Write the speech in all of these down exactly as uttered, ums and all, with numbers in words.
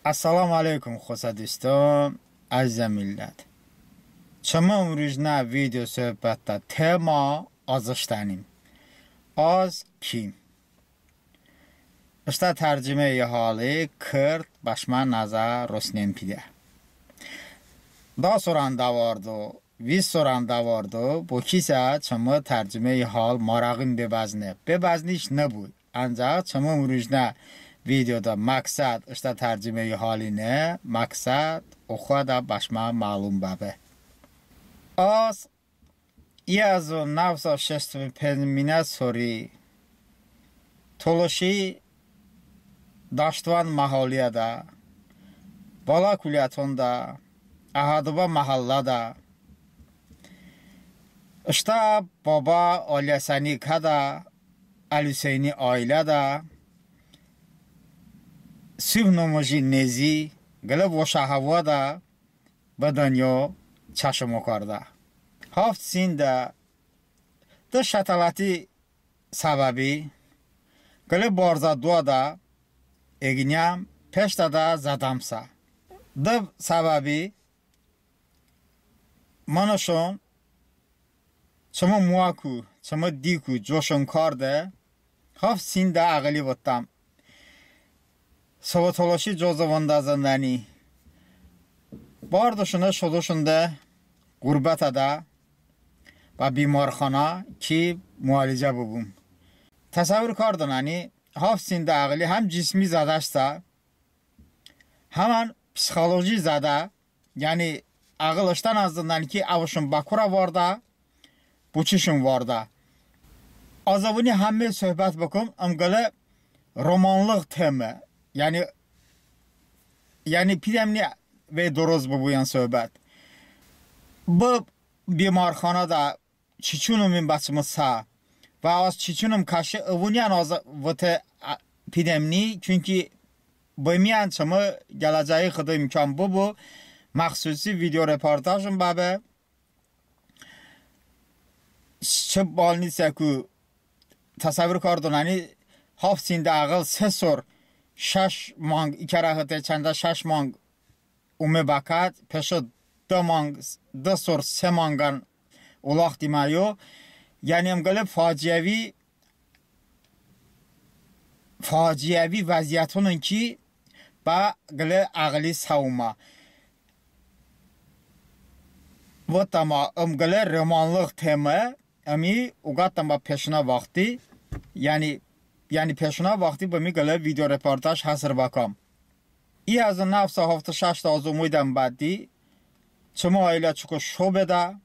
Əssəlamu əleykum, xosə duston, əzizə millət. Çımı ımrujnə video söhbətədə tema az ıştənim. Az kim? Iştə tərcümeyi hali kırd bə şımə nəzə rosnem pidə. Da sorədə vardo, vist sorədə vardo, bo kisə çımı tərcümeyi hal marağin bebəzne. Bebəzniş nıbu. Əncəx çımı ımrujnə videoədə məqsəd ıştə tərcümeyi hali ne, məqsəd oxoədə bə şımə məlum bəbe. Az i həzo nəv sa şest u penc minə sori Tolışi Daştvan məholiədə, Bala Kulyətonədə, Əhədobə məhəllədə, ıştə bobə Əli Həsəni kədə, Əli Huseyni ailədə, sıbh noməji nezi qılə voşə həvoədə bə dınyo çəşım okardə. Haft sinədə de şətələti səbəbi qılə barzə doədə eqınyəm, peştədə zədəm sə. De səbəbi mınışon çımı moəku, çımı diku coşon kardə, haft sinədə əğıli votdəm. Sıvoy tolışi co zıvonədə zındəni. Bardışone, şodoşone ğurbətədə bə bimarxanə ki, mualicə bıbum. Təsəvvur kardənən, haft sinədə əğıli həm cismi zədəş sə, həmən psixoloji zədə, yəni əğıl ıştən zındəni ki, əvışon bə korə vardə, boçişon vardə. Az əvoni həmmə söhbət bıkəm, ım qılə romanlığ tema, yəni, yəni pidəmni vey dıroz bıbu ın söhbət. Bı bimarxanədə çiçon omin bə çımı sə və az çiçonım kəşi, əvoniyən az vote pidəmni, çünki bımiyən çımı gələcəyi Xıdo imkan bıbu, məxsusi video reportajım bəbe. Çı bolnitsə ku təsəvvur kardənən, haft sinədə əğıl se sor şəş manq, i kərə hıte çandə şəş manq ome bə kət, peşo dı manq, dı sor se manqən olax diməyo. Yəni ım qılə faciəvi, faciəvi vəziyyətonin ki, bə qılə əğıli sə omə. Votəmə, ım qılə romanlığ tema, ımi oqətəm bə peşınə vaxti, yəni, yəni peşınə vaxti bımi qılə video reportaj həsr bəkam. İ həzo nəv sa haftı şəştə az omeydəm bə di, çımı ailə çoko şo bedə,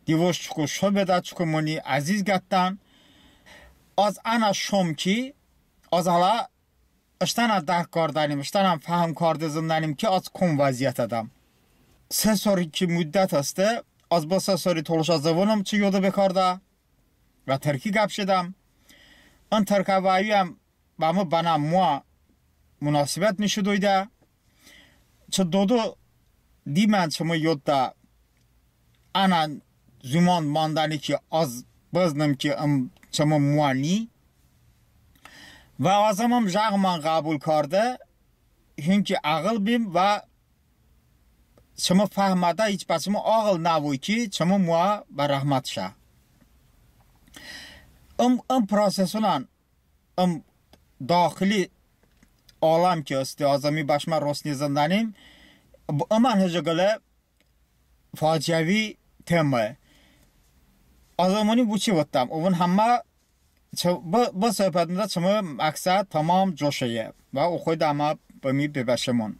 divoş çoko şo bedə, çoko mıni əziz qətən. Az ənə şom ki, az hələ ıştənən dərk kardənim, ıştənən fəhm karde zındənim ki, az kom vəziyyətədəm. Se sori ki muddət heste, az bı se sori tolışə zıvonım çı yodo bekardə və tırki qəp jedəm. In tırkə vəyuəm bə mı bənə moə munasibət nişo doydə. Çı dodo dimən çımı yodədə ənə zumand mandəni ki, az bızınım ki, ım çımı moə ni. Və azım ım jıqo ım qəbul kardə, çünki əğıl bim və çımı fəhmədə hiç bə çımı ağıl nəvoy ki, çımı moə bə rəhmət şə. Im, ım prosesonən, ım daxili aləm ki heste, az ımi bə şımə rosniye zındənim, ımən hıcı qılə faciəvi temaye. Az ımoni boçi votdəm, əvon həmmə çı-, bı, bı söhbətimdə çımı məqsəd tamam coşeye və oxoydə əmə bımi bebəşemon.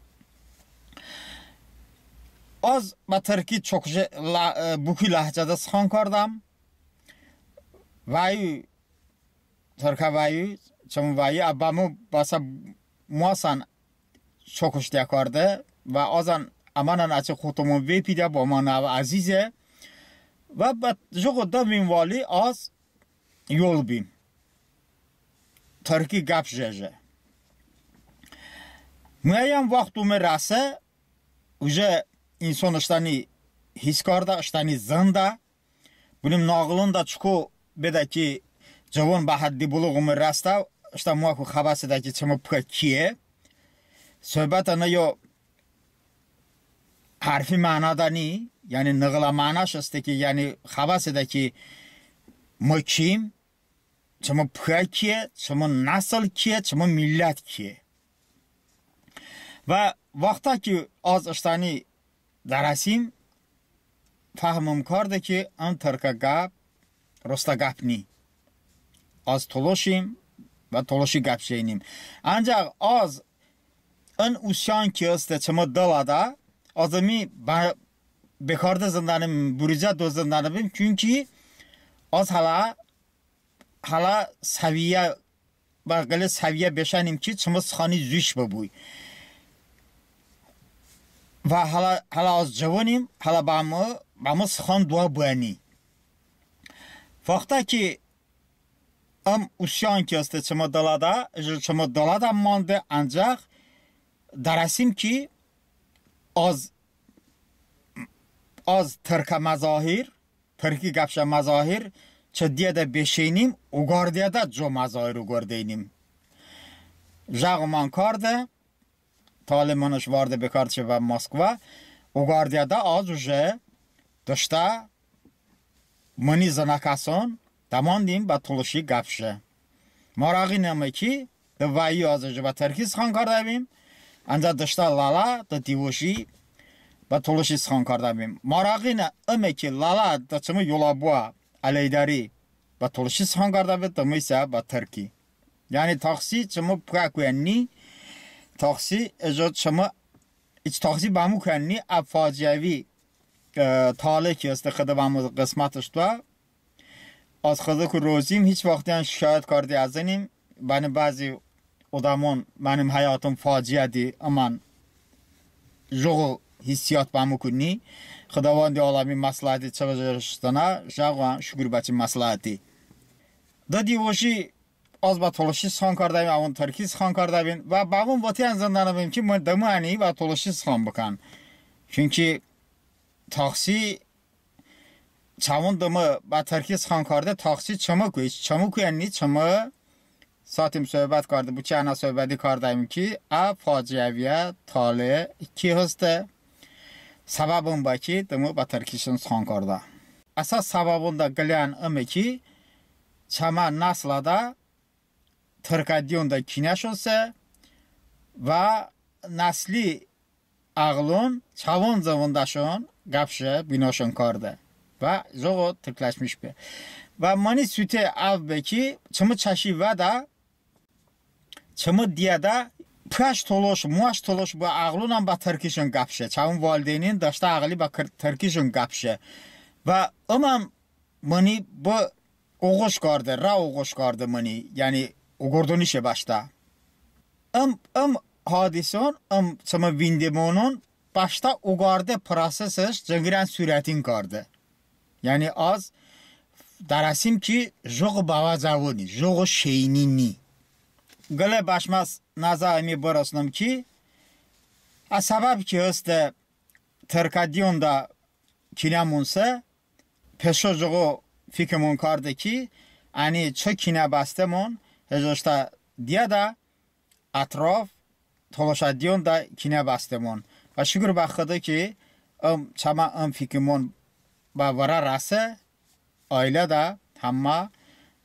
Az bə tırki çokje-, lə-, e, buki ləhcədə sıxan kardəm. Vəyu, tırkə vəyu, çımı vəyu, ə, bə mı bəsə moəsən çokış diə kardə və azən əmənən əçəy xotomon vey pidə, bo əmə nəv əzize. Və bə jıqo dı minvali az yol bim. Tırki qəp jeje. Muəyyən vaxt ome rəsə, uje inson ıştəni his kardə, ıştəni zındə. Bınım nağılonədə çoko bedə ki, cıvon bə həddi buluğ ome rəstə, ıştə moəku xəbə sedə ki, çımı pıə kiye. Sohbət ənə yo hərfi mənoədə ni, yəni nığılə mənoş heste ki, yəni xəbə sedə ki, mı kim, çımı pıə kiye, çımı nəsıl kiye, çımı millət kiye. Və vaxta ki, az ıştəni dərəsim, fəhmım kardə ki, ın tırkə qəp rostə qəp ni. Az tolışim və tolışi qəp jəynim. Əncəx az ın usyan ki heste çımı dılədə, az ımi bekardə zındənıbim, bıruzə do zındənıbim, çünki az hələ, hələ səviyyə, bə qılə səviyyə beşənim ki, çımı sıxani zuş bıbu. Və hələ, hələ az cıvonim, hələ bəmı, bəmı sıxan doə bıəni. Vaxta ki, ım usyan ki heste çımı dılədə, çımı dılədə mande, əncəx dərəsim ki, az, az tırkə məzahir, tırki qəpşə məzahir çı diyədə beşeynim, oqardiyədə co məzahir oqardeynim. Jıqo mın kardə, tale mınış vardə, bekardə çe bə Moskva, oqardiyədə az uje dıştə mıni zınəkəson dəmandim bə tolışi qəp je. Marağine ıme ki, dı vəyi az uje bə tırki sıxan kardəbim, əncəx dıştə lələ dı divoji bə tolışi sıxan kardəbim. Marağine ıme ki, lələ dı çımı yolə boə ələydəri bə tolışi sıxan kardəbe, dı mı isə bə tırki. Yəni taxsi çımı pıə kuən ni, taxsi ıjo çımı, hiç taxsi bəmı kuən ni, ə faciəvi tale ki heste Xıdo bəmı qısmətış doə. Az Xıdoku rozim, hiç vaxtiyən şikayət karde əzınim. Bənə bəzi odəmon mənim həyatım faciədi, əmən jıqo hissiyot bəmıku ni. Xıdovəndi aləmi məsləhəti çı cırış dınə, jıqoən şukur bəçəy məsləhəti. Dı divoji az bə tolışi sıxan kardəbim, əvon tırki sıxan kardəbin və bəvon votiyən zındənıbim ki, mı dımı əni bə tolışi sıxan bıkən. Çünki taxsi çəvon dımı bə tırki sıxan karde, taxsi çımıku, hiç çımıku əni, çımı satim sohbət karde, boçi ənə sohbəti kardəbim ki, ə faciəviyə tale ki heste, səbəbon bə ki, dımı bə tırkişon sıxan kardə. Əsas səbəbonədə qıləyən ıme ki, çəmə nəslədə tırkə diyonədə kinəşon se və nəsli əğlon çəvon zıvondəşon qəp je, binoşon karde və jıqo tırkləşmiş be. Və mıni sute əv be ki, çımı çəşi vədə, çımı diyədə pıəş tolış, moəş tolış bıə əğlonən bə tırkişon qəp je. Çəvon valideynin dəştə əğli bə tırkişon qəp je. Və ımən mıni bı oğoş karde, rə oğoş karde mıni, yəni oqordınişe bəştə. Im, ım hadison, ım çımı vindemonon bəştə oqarde prosesış cınqırən surətin karde. Yəni az dərəsim ki, jıqo bəvəcəvoni, jıqo şeyni ni. Qılə bəşmə nəzə ımi bırosnım ki, ə səbəb ki heste tırkə diyonədə kinəmon se, peşo jıqo fikimon karde ki, əni çı kinə bəstemon, hejo ıştə diyədə ətrof tolışə diyonədə kinə bəstemon. Və şukur bə Xıdo ki, ım, çəmə ım fikimon bə vırə rəse, ailədə həmmə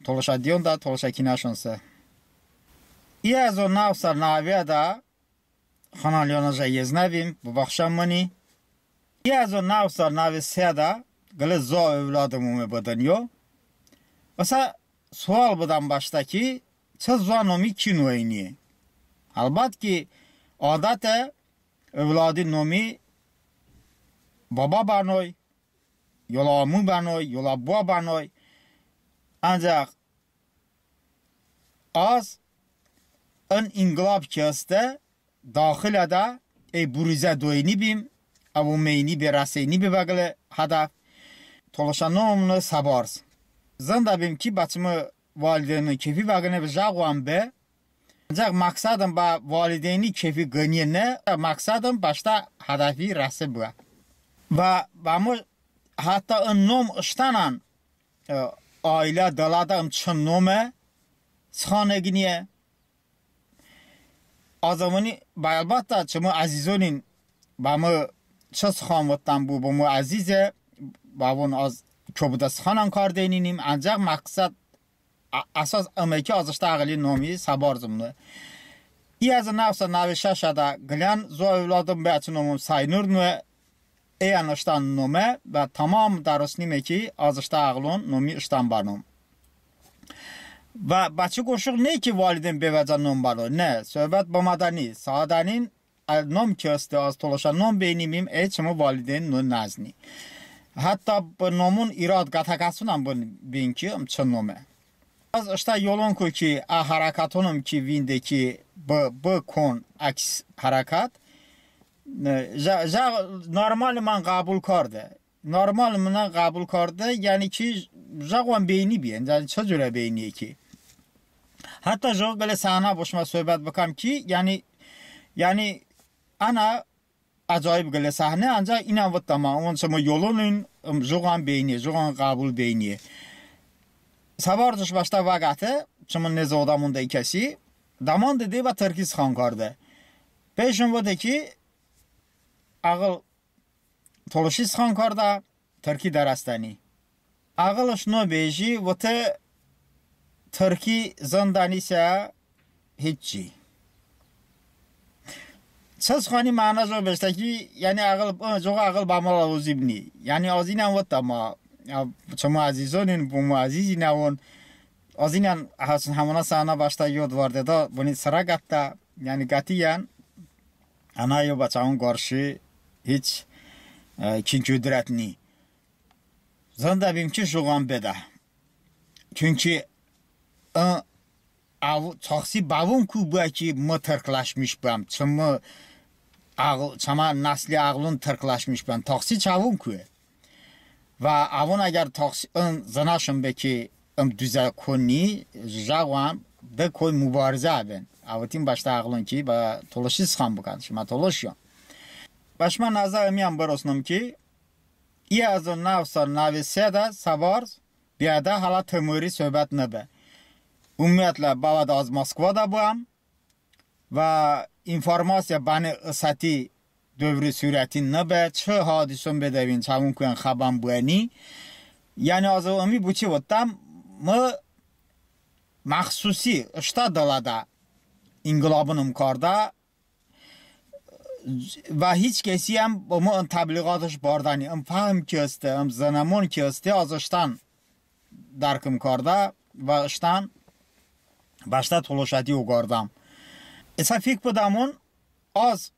tolışə diyonədə tolışə kinəşon se. İ həzo nəv sa nəvədə Xanəlyonə jə yeznəvim, bıbaxşən mıni. İ həzo nəv sa nəve seədə qılə zoə ovladım ome bə dınyo. Isə sual bıdən bəştə ki, çı zoə nomi ki noyniye? Əlbət ki, adəte ovladi nomi baba bənoy, yolə amu bənoy, yolə boə bənoy. Əncəx az ın inqılob ki heste, daxilədə əy bıruzə doynibim, əv omeynibe, rəseynibe bə qılə hədəf. Tolışə nomım no Səbarz. Zındəbim ki, bə çımı valideyni kefi bəqıne, jıqoən be. Əncəx məqsədım bə valideyni kefi qıniye ne, məqsədım bəştə hədəfi rəse bıə. Və bəmı hətta ın nom ıştənən, e, ailə dılədə ım çı nome sıxan eqıniye. Az əvoni bə əlbəttə çımı əzizonin bə mı çı sıxan votdən bu, bo mı əzize, bəvon az kobudə sıxanən kardeyninim, əncəx məqsəd ə-, əsas ıme ki, az ıştə əğıli nomi Səbarzım noe. İ həzo nəv sa nəve şəşədə qıləyən zoə övladım be, əçı nomım Səynur noe, əyən ıştən nome və tamam dərosnime ki, az ıştə əğılon nomi ıştən bənom. Və bəçı qoşıq ne ki, valideyni bevəcə nom bəno, ne, söhbət bımədəni, sadənin, ə, nom ki heste, az tolışə nom beynimim, əy çımı valideyni no nəzni. Hətta bı nomon irad qətə kəsonən bın, bin ki, ım çı nome. Az ıştə yolonku ki, ə hərəkətonım ki, vinde ki, bı, bı kon əks hərəkət, e, jə, jə, normal mınən ğəbul karde. Normal mınən ğəbul karde, yəni ki, jıqoən beyni biyən, yəni çı curə beyniye ki. Hətta jıqo qılə səhnə bo şımə söhbət bıkəm ki, yəni, yəni, ənə əcayib qılə səhnə, əncəx inən votdəm, əvon çımı yolonin, ım, jıqoən beyniye, jıqoən ğəbul beyniye. Səbarzış bəştə vəqəte, çımı nezodəmonədə i kəsi, dəmande de və tırki sıxan karde. Bəşon vote ki, əğıl tolışi sıxan kardə, tırki dərəsdəni. Əğılış no beji, vote tırki zındənisə hiççi. Çı sıxani məno jıqo beşdə ki, yəni əğıl, jıqo əğıl bə mı lozim ni. Yəni az inən votdəm, ə, çımı əzizonin, bo mı əzizin əvon. Az inən həmənə səhnə bəştə yod vardedə, bıni sıra qətdə, yəni qətiyən, ənə əyo bəçəvon qarşı hiç, e, kin-kudrət ni. Zındəbim ki, jıqoən bedə. Çünki, ı, əv-, çaxsi bəvonku bıə ki, mı tırkləşmiş bıəm, çımı əğıl, çəmə nəsli əğılon tırkləşmiş bıən, çaxsi çəvonkue. Və əvon əgər çaxsi ın zınəşon be ki, ım duzə kon ni, jıqoən de koy mubarizə əbin. Əvotin bəştə əğılon ki, bə tolışi sıxan bıkən, şımə tolışon. Bə şımə nəzə ımiyən bırosnım ki, i həzo nəv sa nəve seədə Səbarz biyədə hələ tı mıri söhbət nıbe. Umumiyyətlə, bəvədə az Moskvadə bıəm və informasiya bənə ısəti dövri surətin nıbe, çı hadison bedəbin, çəvonkuyən xəbən bıəni. Yəni az ımi boçi votdəm, mı məxsusi ıştə dılədə inqılabonım kardə, və hiç kəsiyən bo mı ın təbliğatış bardəni, ın fəhm ki heste, ın zınəmon ki heste, az ıştən dərkım kardə və ıştən bəştə tolışəti oqardəm. Isə fik bıdəmon, az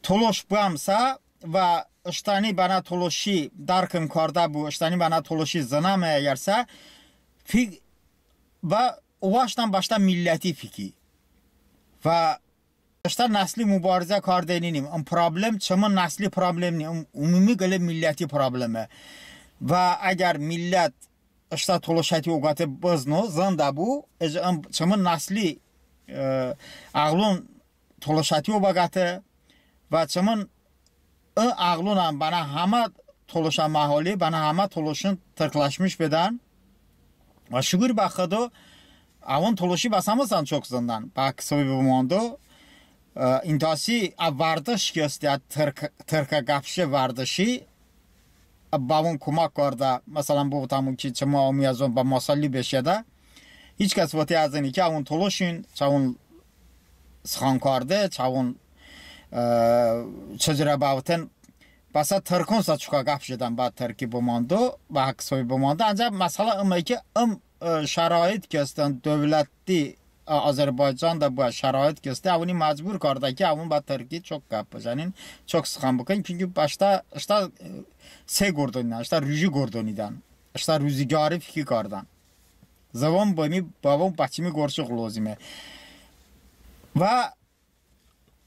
tolış bıəmsə və ıştəni bənə tolışi dərkım kardə bu, ıştəni bənə tolışi zınəme əgərsə, fik-, və ovaştən bəştə milləti fiki. Və ıştə nəsli mubarizə kardəninim. Im problem çımı nəsli problem ni, ım umumi qılə milləti probleme. Və əgər millət ıştə tolışəti oqəte bızno, zındə bu, ım çımı nəsli, e, əğılon tolışəti obəqəte və çımın ı əğılonən bənə həmə tolışə məholi, bənə həmə tolışon tırkləşmiş bedən. Və şukur bə Xıdo, əvon tolışi bəsə mısən çok zındən, bə hısobi bımando, e, intasi ə vərdış ki heste, ə tırk-, tırkə qəpşe vərdışi, bəvon komək kardə, məsələn, bıvotəmon ki, çımı əmuyəzon bə masalli beşedə. Hiç kəs vote əzıni ki, əvon tolışin, çəvon sıxan karde, çəvon, e, çı curə bəvoten, bəsə tırkon sə çokə qəp jedən, bə tırki bımando, bə hısobi bımando. Əncəx məsələ ıme ki, ım, e, şərait ki hestən, dövləti, e, Azərbaycanədə bıə şərait ki heste, əvoni məcbur kardə ki, əvon bə tırki çok qəp bıjənın, çok sıxan bıkən. Çünki bəştə, ıştə, e, se qordonedən, ıştə ruji qordonedən, ıştə ruzigari fiki kardən. Zıvon bımi, bəvon bəçimi qorşıq lozime. Və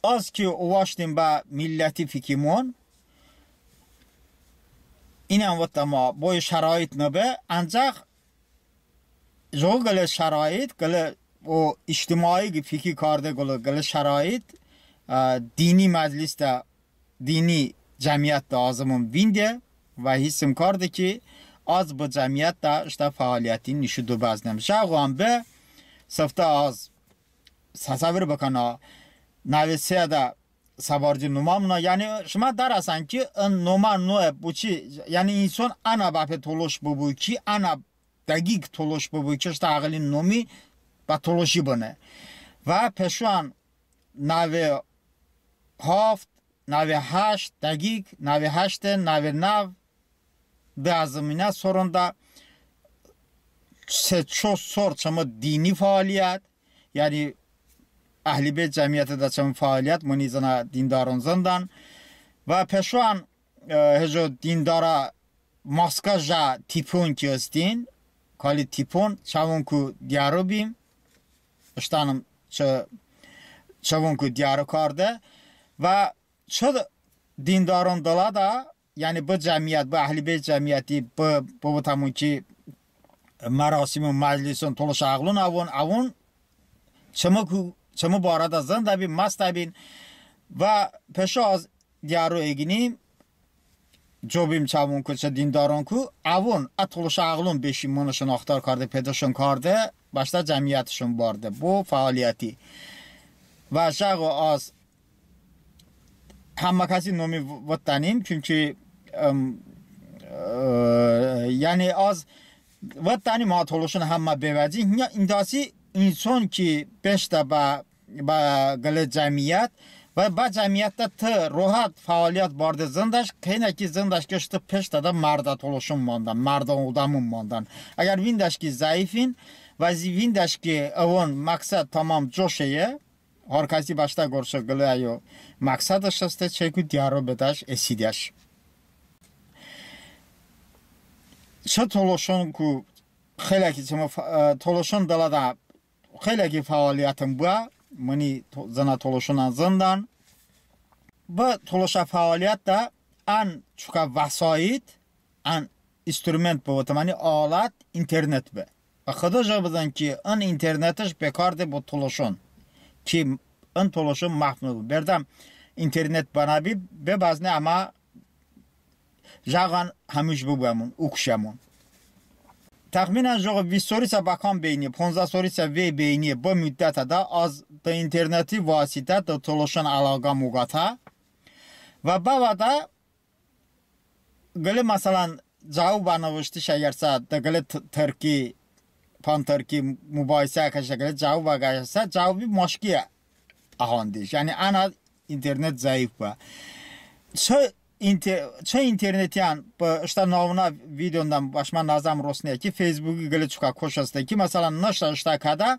az ki ovaştim bə milləti fikimon, inən votdəm, boy şərait nıbe, əncəx jıqo qılə şərait, qılə o ictimai fiki karde qılə, qılə şərait, e, dini məclisədə, dini cəmiyyətədə az ımım vinde və hissım karde ki, az bı cəmiyyətədə ıştə fəaliyyəti nişo doy bəznem. Jıqoən be, sıftə az təsəvvur bıkən, nəve seədə Səbarcı nomə mıno. Yəni şımə dərəsən ki, ın nomə noə boçi, yəni inson ənə bəpe tolış bıbu ki, ənə dəqiq tolış bıbu ki, ıştə əğılin nomi bə tolışi bıni. Və peşoən nəve haft, nəve həşt, dəqiq nəve həşte, nəve nəv, dı həzominə soronədə se-ço sor çımı dini fəaliyyət, yəni Əhlibeyt cəmiyyətədə çımı fəaliyyət, mıni zınə dindaron zındən. Və peşoən, e, hejo dindarə maskə jə tipon ki ıstin, kali tipon, çəvonku diyəro bim, ıştənım çı-, çəvonku diyəro kardə. Və çı dindaron dılədə, yəni bı cəmiyyət, bı Əhlibeyt cəmiyyəti, bı, bıvotəmon ki, mərasimon, məclison, tolışə əğılon əvon, əvon çımıku, çımı barədə zındəbin, məstəbin. Və peşo az diyəro eqınim, co bim çəvonku, çı dindaronku, əvon, ə tolışə əğılon beşin, mınışon axtar kardə, pedoşon kardə, bəştə cəmiyyətışon bardə bo fəaliyyəti. Və jəqo az həmmə kəsi nomi v-, votdənim, çünki, ım, e, yəni az votdənim, ə tolışon həmmə bevəcin. Hiyə indi əsi inson ki beşedə bə, bə qılə cəmiyyət, və bə cəmiyyətədə tı rohat fəaliyyət bardə zındəş, kəynə ki zındəş ki ıştı peştədə mərdə tolışon mandən, mərdə odəmon mandən. Əgər vindəş ki zəifin, və zi-, vindəş ki əvon məqsəd tamam co şeye, har kəsi bəştə qorə qıləy əyo məqsədış heste, çəyku diyəro bedəş, esidəş. Çı tolışonku xeyləki çımı fə-, e, tolışon dılədə xeyləki fəaliyyətım bıə, mıni to-, zınə tolışonən zındən. Bı tolışə fəaliyyətədə ən çokə vəsait, ən instrument bıvotəmon, yəni alət internet be. Və Xıdo jə bıdən ki, ın internetış bekarde bo tolışon. Ki ın tolışon məhv nıbu. Berdəm internet bənəbi, be bəzne əmə jəqoən həmuj bıbuəmon, okuşəmon. Təxminən jəqo vist sorisə bə kam beyniye, ponzə sorisə vey beyniye, bı muddətədə az de interneti vasitə de tolışon əloğəm oqətə. Və bəvədə qılə, məsələn, cəvob bənıvıştış, əgərsə de qılə t-, tırki, pantırki mubahisə əkəşə qılə cəvob əqəşsə, cəvobi maşkiye əhandiş. Yəni ənə internet zəif bə. Çı inte-, çı internetiyən bı ıştə navnə videoədən bəşmə nəzəm rosniye ki, Feysbuki qılə çokə koş heste ki, məsələn, nıştə ıştə kədə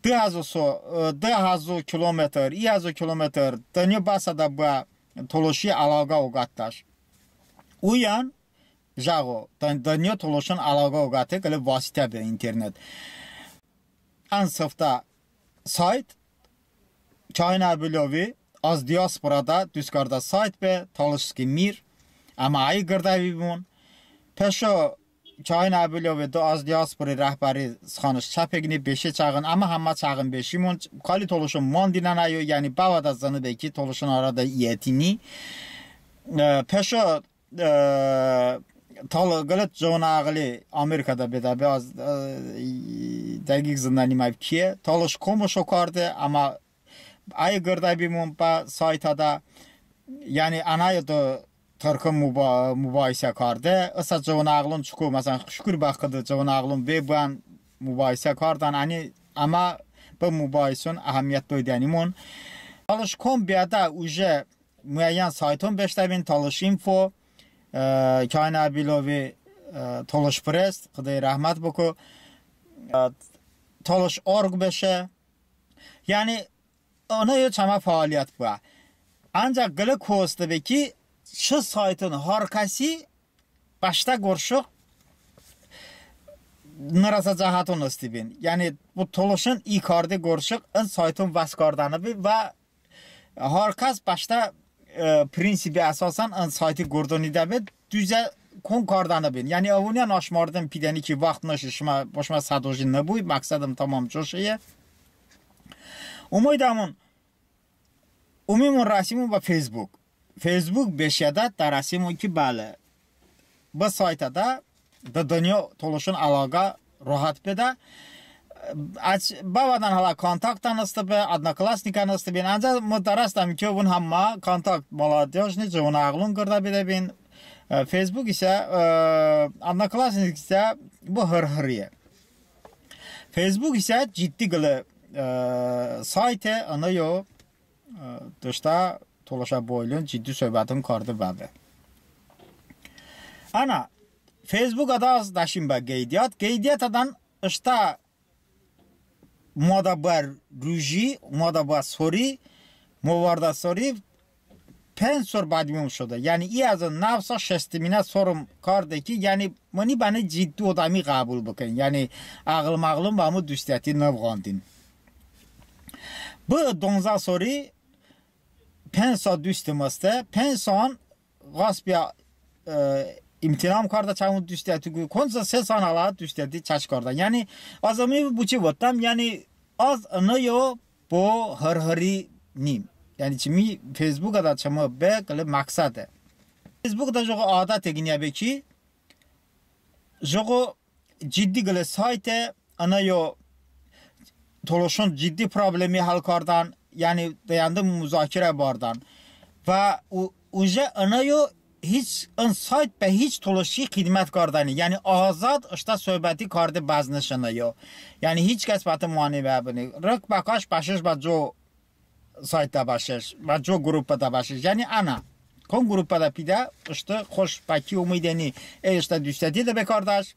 dı həzo so-, dı həzo kilometr, i həzo kilometr dınyo bəsədə bıə tolışi əloğə oqətdəş. Uyən jəqo, dın-, dınyo tolışon əloğə oqəte qılə vasitə be internet. Ən sıftə sayt Kahin Əbilovi az diasporadə duz kardə sayt be, Talışski mir, əmə əy qırdə bimon. Peşo Kahin Əbilovi de az diaspori rəhbəri sıxanış çap eqıni, beşe çağın, əmə həmmə çağın beşimon, kali tolışon mandinən əyo, yəni bəvədə zıni be ki, tolışon arədə iyəti ni. E, peşo, e, tal-, qıləy cıvonə əğıli Amerikadə bedəbe, az, e, dəqiq zındənim əv kiye, Talış komış okarde, əmə əy qırdə bimon bə saytədə, yəni ənəy de tırkon muba-, mubahisə kardə. Isə cıvonə əğılon çoko, məsələn, şukur bə Xıdo, cıvonə əğılon ve bıən mubahisə kardən, əni əmə bı mubahison əhəmiyyət doydənimon. Talış kom beədə uje muəyyən sayton beşdə bin, Talış info, e, Kahin Əbilovi, e, Talış press, Xıdo əy rəhmət bıko, e, Talış orq beşe. Yəni ənə yo çəmə fəaliyyət bıə. Ancəx qılə ko heste be ki, çı sayton har kəsi bəştə qorə nırəsə cəhəton heste bin. Yəni bo tolışon i karde qorə ın sayton vəs kardəni bin və har kəs bəştə, e, prinsipi əsosən ın sayti qordonidəbe, duzə kon kardəni bin. Yəni əvonən aşmardedən pidəni ki, vaxt nışe, şımə, bo şımə sədoji nıbu, məqsədım tamam co şeye. Omeydəmon, omimon rəsimon bə Feysbuk. Feysbuk beşeədə dərəsimon ki, bəle, bı saytədə de dınyo tolışon əloğə rohat bedə. Əç, bəvədən hələ kontaktən ıstıbe, odnoklassnikən ıstıbin. Əncəx mı dərəsdəm ki, əvon həmmə kontakt молодёжный, cıvonə əğlon qırdə bedəbin. E, Facebook isə, e, odnoklassnik isə bı hırhıriye. Facebook isə ciddi qılə, e, sayte, ınıyo, e, deştə tolışə boylon ciddi sohbəton karde bəbe. Ənə, Facebookədə az dəşin bə qeydiyat, qeydiyatədən ıştə moədə bə ruji, moədə bə sori, movardə sori, penc sor bə dumo şodə. Yəni i əzın nəvsə şestiminə sorım karde ki, yəni mıni bənə ciddi odəmi ğəbul bıkən. Yəni əğıl məğılon bə mı dustiyəti nıvığandin. Bı donzə sori penc sa dustım heste, penc san ğəsbiyə, e, imtinam kardə çəvon dustiyətiku, konco se san hələ dustiyəti çəş kardə. Yəni az ımi boçi votdəm, yəni az ınıyo bo hırhıri nim. Yəni çımi Facebookədə çımı be qılə məqsəde. Facebookədə jıqo adət eqıniyə be ki, jıqo ciddi qılə sayte, ınıyo tolışon ciddi problemi həl kardən, yəni de yəndı muzakirə bardən. Və u-, uje ınıyo hiç, ın sayt bə hiç tolışi xidmət kardəni, yəni azad ıştə sohbəti karde bəznış ınıyo. Yəni hiç kəs bətı mane bəbıni. Rık bəkəş, bəşeş bə co saytədə bəşeş, bə co qrupədə bəşeş. Yəni ənə, kon qrupədə pidə, ıştı xoş bə ki omeydəni, e, ıştə dustiyətiədə bekardəş.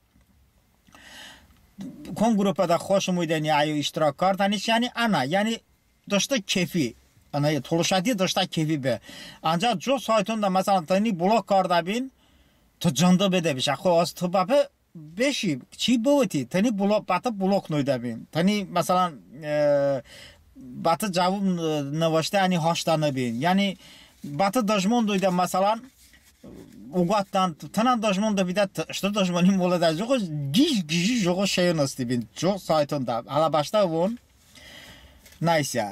Kon qrupədə xoş omeydəni, əyo iştirak kardəniş, yəni ənə, yəni deştə kefi, ənə, tolışəti deştə kefi be. Əncəx co saytonədə, məsələn, tıni blok kardəbin, tı cındə bedəbiş, əxo az tı bəpe beşi, çi bıvoti, tıni blo-, bətı blok noydəbin. Tıni, məsələn, e, bətı cəvob, e, nıvıştə, yəni haştə nıbin. Yəni bətı dıjmon doydə, məsələn, oqətdən, tınən dıjmon doydə, tı-, ıştı dıjmoni molədə, jıqo qıj-, qıji, jıqo şeyon ıstıbin, co saytonədə. Hələ bəştə əvon, nəysə.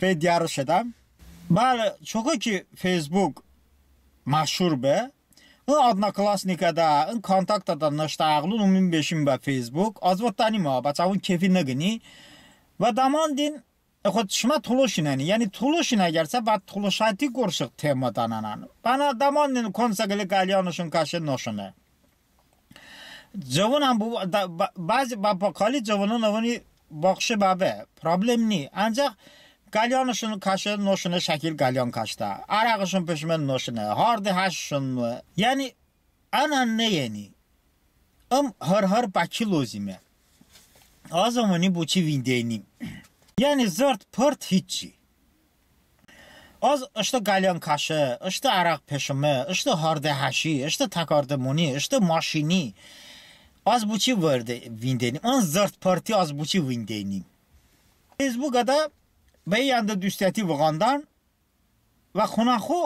Bəy diyəro şedəm. Bəli, çoko ki Facebook məşhur be, ın odnoklassnikədə, ın kontaktədə nıştə əğlon omin beşin bə Facebook, az votdənim ha, bə çəvon kefi nıqıni. Və dəmandin, e, xo şımə tolışinəni, yəni tolışin əgərsə, bə tolışəti qorə temə dənənən. Bənə dəmandin konsə qılə qəlyonışon kəşe noşone. Cıvonən bu, da, bə-, bəzi bə, bə kali cıvonon əvoni baxşe bəbe, problem ni. Əncəx qəlyonışon kəşe noşone şəkil qəlyon kəşdə. Ərəğışon peşome noşone, harde həşışon. Yəni ənə neyəni. Im hırhır bə ki lozime. Az ımoni boçi vindeynim. Yəni zırt pırt hiççi. Az ıştı qəlyon kəşe, ıştı ərəğ peşome, ıştı harde həşi, ıştı təkardemoni, ıştı maşini. Az boçi vırde vindeynim. In zırt pırti az boçi vindeynim. Facebookədə bə yəndı dustiyəti vığandən və xonəxo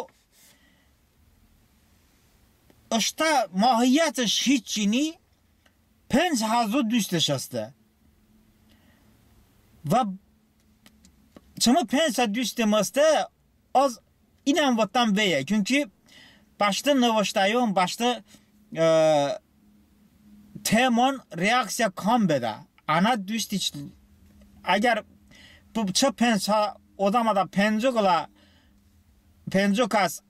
ıştə mahiyətış hiççi ni, penc həzo dustış heste. Və çımı penc sa dustım heste, az inən votdəm veye. Çünki bəştı nıvıştəyon, bəştı, e, temon reaksiya kam bedə. Ənə dustiç, əgər bı çı penc sa odəmədə penco qılə, penco kəs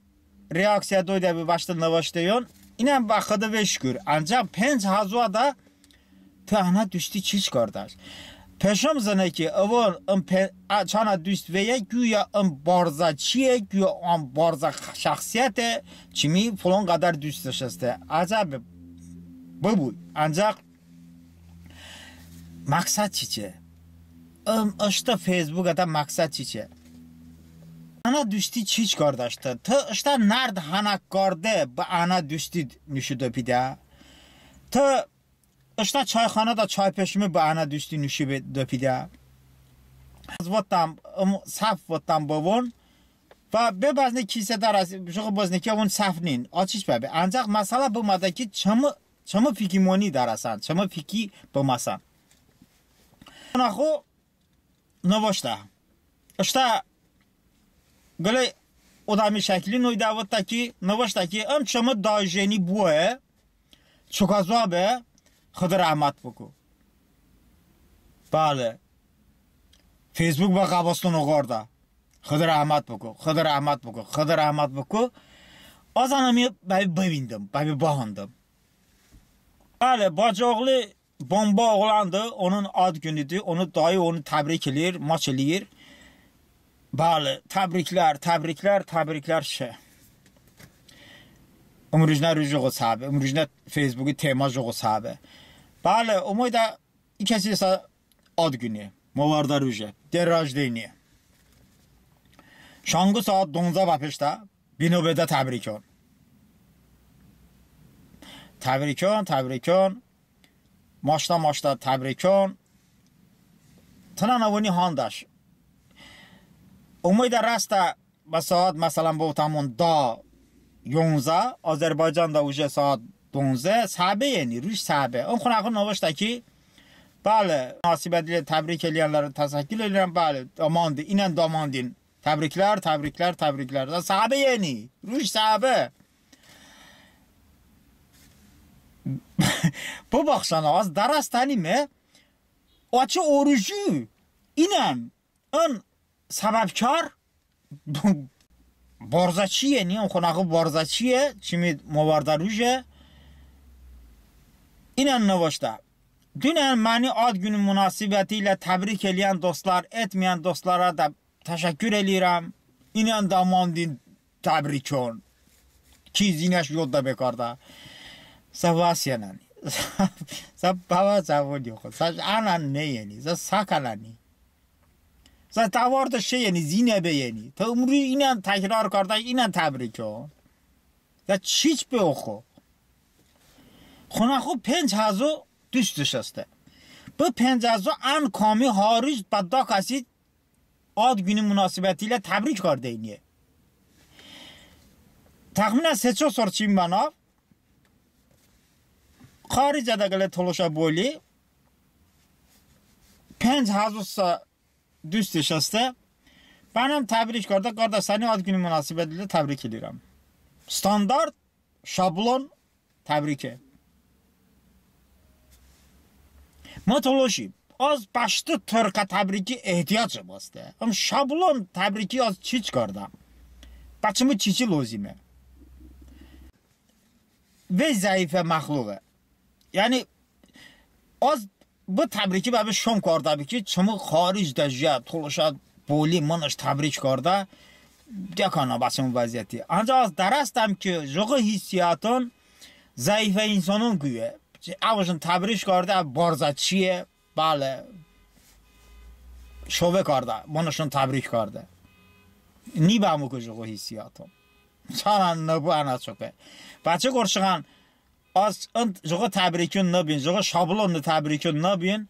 reaksiya doydəbi bəştı nıvıştəyon, inən bə Xıdo vey şukur. Əncəx penc həzoədə tı ənə dusti çiç kardəş? Peşom zıne ki, əvon ım pe-, ə, çanə dust veye, quya ım barzə çiye, quya ım barzə şəxsiyyəte, çımi fılon ğədər dustış heste. Əcəb bıbu, əncəx məqsəd çiçe? Im ıştı Feysbukədə məqsəd çiçe? Ənə dusti çiç kardəş tı? Tı ıştə nərd hənək karde bı ənə dusti nişo doy pidə? Tı ıştə çayxanədə çay peşme bı ənə dusti nişo be-, doy pidə? Az votdəm, ım, səhv votdəm bıvon. Və be bəzne kisə dərəs, jıqo bəzne ki, əvon səhv nin, açıq bəbe. Əncəx məsələ bımədə ki, çımı, çımı fikimoni dərəsən, çımı fiki bıməsən. Nəxo nıvıştə. Iştə qıləy odəmi şəkli noydə, votdə ki, nıvıştə ki, ım çımı dayjeni boye, çokə zoə be, Xıdo rəhmət bıko. Bəli. Feysbuk bə qəbıston oqardə. Xıdo rəhmət bıko, Xıdo rəhmət bıko, Xıdo rəhmət bıko. Az ənəmi bəbe bıvindım, bəbe bıhandım. Bəli, Bacıoğlu bomba oğlandı, onun ad günüdü, onu dayı onu təbrik eləyir, maç eləyir. Bəli, təbriklər, təbriklər, təbriklər şe. Imrujnə ruj jıqo səbe, ımrujnə Feysbuki tema jıqo səbe. Bəli, omeydə i kəsi isə ad günü, movardə ruje, день рождения. Şanqo saat donzə bəpeştə bino bedə təbrikon. Təbrikon, təbrikon. Maştə, maştə təbrikon. Tınən əvoni handəş. Omeydə rəstə bə saat, məsələn, bıvotəmon da, yonzə, Azərbaycanədə uje saat donzə, səbe yəni, ruj səbe. Im xonəxo nıvıştə ki, bəli, munasibətilə təbrik eləyənləri təşəkkür eləyirəm, bəli, damandi, inən damandin. Təbriklər, təbriklər, təbriklər. Da səbe yəni, ruj səbe. Bıbaxşən, az dərəs tənime, açı oruju, inən, ın səbəbkar barzəçiye, niyə ın xonəxo barzəçiye, çımi movardə ruje, inən nıvıştə. Dünən məni ad günü munasibətilə təbrik eləyən dostlar, etməyən dostlara da təşəkkür eləyirəm. İnən damandin təbrikon. Ki zinəş yodədə bekardə. Sə vəsiyənəni. Sə bəvə cəvoni oxo. Sə ənən ne yəni. Sə səkənəni. Sə dəvardə şe yəni, zinə be yəni. Tı ımruj inən təkrar kardə, inən təbrikon. Sə çiç be oxo. Xonəxo penc həzo dustış heste. Bı penc həzo ən kami haric bə da kəsi ad günü munasibətilə təbrik kardeyniye. Təxminən se-ço sor çımi bənav xaricədə qılə tolışə boli penc həzo sə dustış heste. Bənəm təbrik kardə, qardaş, səni ad günü munasibətilə təbrik edirəm. Standart, şablon təbrike. Mı tolışim, az bəştı tırkə təbriki ehtiyocım heste. Im şablon təbriki az çiç kardəm? Bə çımı çiçi lozime? Vey zəifə məxluğe. Yəni az bı təbriki bəbe şom kardəbi ki, çımı xaricədə jiyə tolışə boli mınış təbrik kardə, dəkəna bə çımı vəziyyəti. Ancəx az dərəsdəm ki, jıqo hissiyaton zəifə insonon quye. Əvışon təbrik kardə, əv barzəçiye, bəli, şove kardə, mınışon təbrik kardə. Ni bəmıko jıqo hissiyaton. Çanən nıbu, ənə çoke. Bəçi qorə şıxən az ın jıqo təbrikon nıbin, jıqo şablon təbrikon nıbin,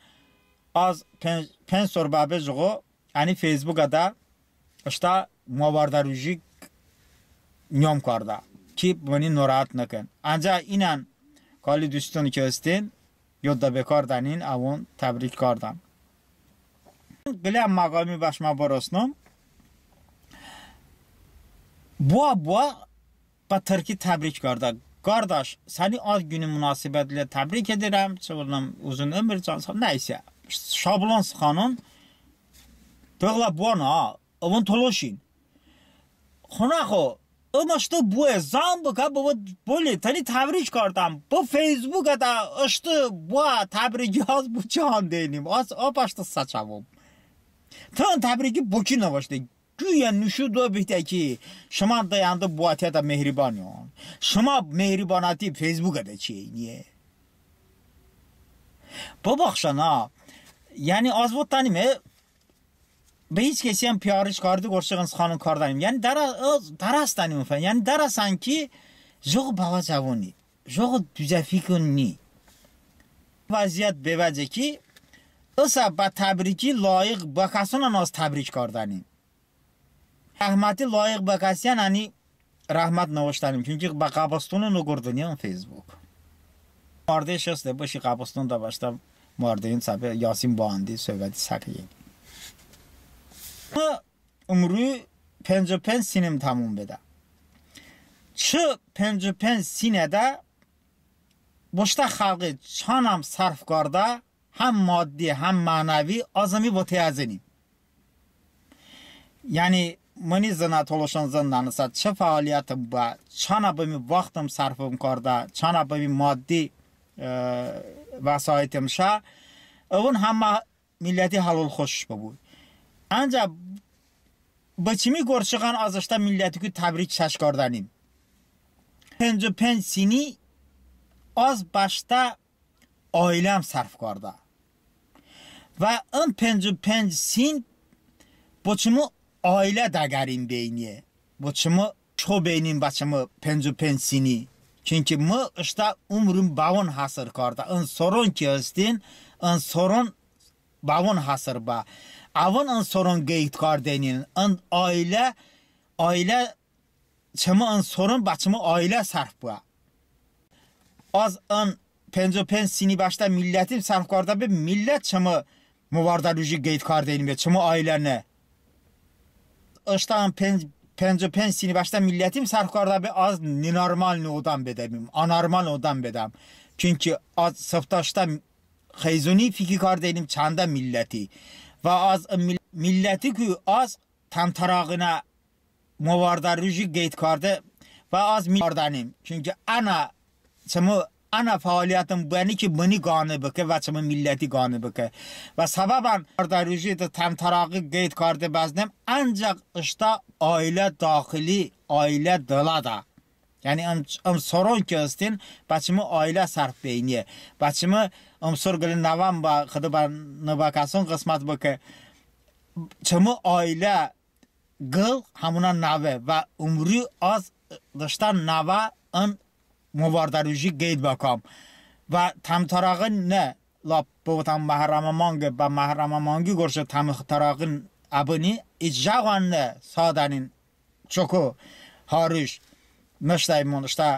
az penc, penc sor bəbe jıqo, yəni Feysbukədə ıştə movardə ruji nyom kardə ki, mıni norohət nıkən. Ancəx inən kali duston ki hestin, yodədə bekardənin, əvon təbrik kardən. Qılə məğami bəşmə bırosnım. Boə-boə bə tırki təbrik kardə. Qardaş, səni ad günü munasibətilə təbrik edirəm. Çı vırnım, uzun ömür, can sağlığı. Nəysə. Şablon sıxanon. Dı qılə boə na, əvon tolışin. Xonəxo, ım ıştı boə zən bıkə, bıvot, boli, təni təbrik kardəm. Bı Feysbukədə ıştı boə təbriki az bı çan deynim. Az a bəştı sə çəvım. Tın təbriki bo ki nıvıştə. Quya nışon doy bıdə ki, şımə dəyəndı boətiyədə mehribaniyon. Şımə mehribonəti Feysbukədə çiye, niyə? Bıbaxşən ha. Yəni az votdənim, e, bə hiç kəsiyən PR-ış karde qorə şıxən sıxanon kardənim. Yəni dərə-, ı, dərəsdənim fən. Yəni dərəsən ki, jıqo bəvə cəvoni, jıqo duzə fikon ni. Vəziyyət bevəce ki, ısə bə təbriki layiq bə kəsonən az təbrik kardənim. Rəhməti layiq bə kəsiyən əni rəhmət nıvıştənim, çünki bə qəbıstonon oqardıniyən Feysbuk. Mardeş heste, bışi qəbıstonədə bəştə mardeyon səpe Yasin bandi, söhbəti sə keyni. Mı ımruj penco penc sinim təmom bedə. Çı penco penc sinədə boştə xəlği çanəm sərf kardə, həm maddi, həm mənəvi az ımi voteyə zınim. Yəni mıni zınə tolışon zındənısə, çı fəaliyyətım bıə, çanə bımi vaxtım sərfım kardə, çanə bımi maddi vəsaitım şə, ıvon həmmə milləti həlol-xoş bıbu. Əncəx bı çımi qorə çı qan az ıştə millətiku təbrik çəş kardənim. Penco penc sini az bəştə ailəm sərf kardə. Və ın penco penc sin bo çımı ailə dəqərin beyniye. Bo çımı şo beynin bə çımı penco penc sini. Çünki mı ıştə umrım bəvon həsr kardə. In soron ki hıstin, ın soron bəvon həsr bə. Əvon ın soron qeyd kardeynin. In ailə, ailə çımı ın soron bə çımı ailə sərf bıə. Az ın penco penc sini bəştə millətim sərf kardə be, millət çımı movardə ruji qeyd kardeynin be, çımı ailə ne. Iştə ın penco penc sini bəştə millətim sərf kardə be, az nenormalni odəm bedəmim, anormalni odəm bedəm. Çünki az sıftə ıştə xeyzoni fiki kardeynim, çandə milləti. Və az millətiku az təmtərağinə movardə ruji qeyd kardə və az mil kardənim. Çünki ənə çımı ənə fəaliyyətım bıəni ki mıni qane bıkə və çımı milləti qane bıkə. Və səbəbən movardə ruji dı təmtəraği qeyd kardə bəznem, əncəx ıştə ailə daxili, ailə dılədə. Yəni ım soron ki hıstin bə çımı ailə sərf beyniye. Bə çımı ım sor qılə nəvəm bə, Xıdo bə nıbəkəson ğısmət bıkə. Çımı ailə qıl həmonə nəve və umru az dıştə nəvə ın movardə ruji qeyd bəkam. Və təmtəraği ne, lap bıvotəm, Məhərrəmə manqi, bə Məhərrəmə manqi qorə təmtəraği əbıni, i jəqoən ne, sadənin çoko har ruj nıştəymon, ıştə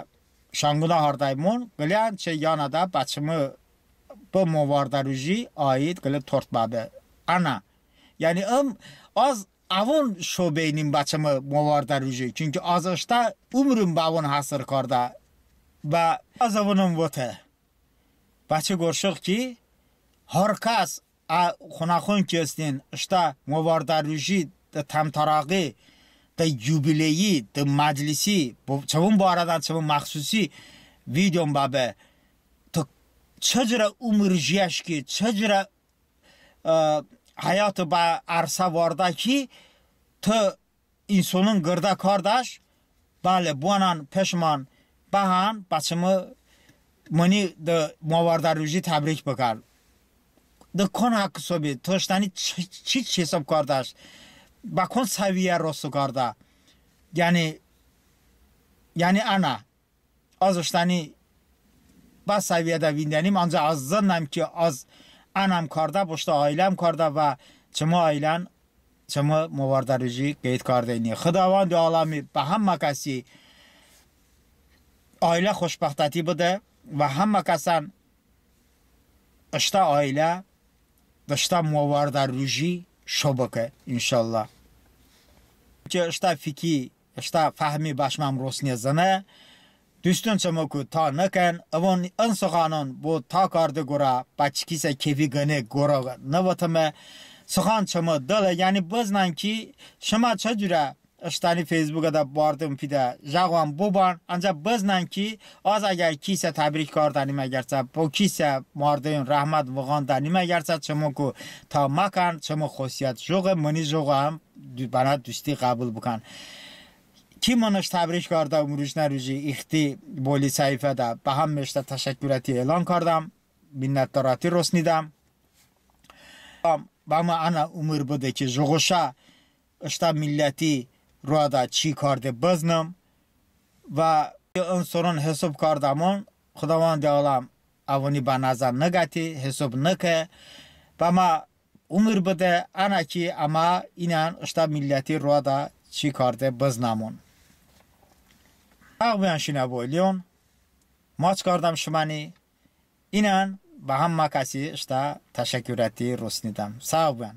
şanqonə hardəymon, qıləyən çəy yanədə bə çımı bı movardə ruji aid qılə tort bəbe. Ənə. Yəni ım az əvon şo beynin bə çımı movardə ruji. Çünki az ıştə umrım bəvon həsr kardə. Və az əvonım vote. Bə çı qorə ki har kəs ə xonəxon ki hıstin ıştə movardə ruji dı təmtəraği, dı yubileyi, dı məclisi, çəvon barədən çəvon məxsusi videom bəbe. Tı çı curə umr jiyəş ki, çı curə həyati bə ərsə vardə ki, tı insonon qırdə kardəş, bəli, bıvənən peşmon bəhən, bə çımı mıni dı movardə ruji təbrik bıkən. Dı kon haqq hisobi, tı ıştəni çiç hisob kardəş, bə kon səviyyə rost kardə. Yəni, yəni ənə. Az ıştəni bə səviyyədə vindənim, əncəx az zındəm ki, az ənəm kardə, boştə ailəm kardə və çımı ailən çımı movardə ruji qeyd kardeyni. Xıdovandi aləmi bə həmmə kəsi ailə xoşbəxtəti bıdə və həmmə kəsən ıştə ailə dı ıştə movardə ruji şo bıkə, inşallah. Ki ıştə fiki, ıştə fəhmi bəşməm rosniye zıne. Duston çımıku ta nıkən, əvon ın sıxanon bo ta karde qorə bə çı kisə kefi qıne qorə nıvotəme. Sıxan çımı dıle, yəni bızınən ki, şımə çı curə ıştəni feysbukədə bardım pidə, jəqoən bıbən, əncəx bızınən ki, az əgər kisə təbrik kardənim, əgərsə bo kisə mardeyon rəhmət vığandənim, əgərsə çımıku ta məkən, çımı xosiyət jıqoe, mıni jıqoən bənə dusti ğəbul bıkən. Ki mınış təbrik kardə ımrujnə ruji, ixti boli səhifədə bə həmməy ıştə təşəkkurəti elan kardəm, minnətdarəti rosnidəm. Bə mı ənə umr bıdə ki, jıqo şə ıştə milləti roədə çi karde bızınım. Və ın soron hisob kardəmon, Xıdovandi aləm əvoni bə nəzər nıqəti, hisob nıkə. Bə mə umr bıdə, ənə ki əmə inən ıştə milləti roədə çi karde bızınəmon. Səğ bıbən şinə boliyon, maç kardəm şıməni. Inən bə həmmə kəsi ıştə təşəkkurəti rosnidəm. Səğ bıbən.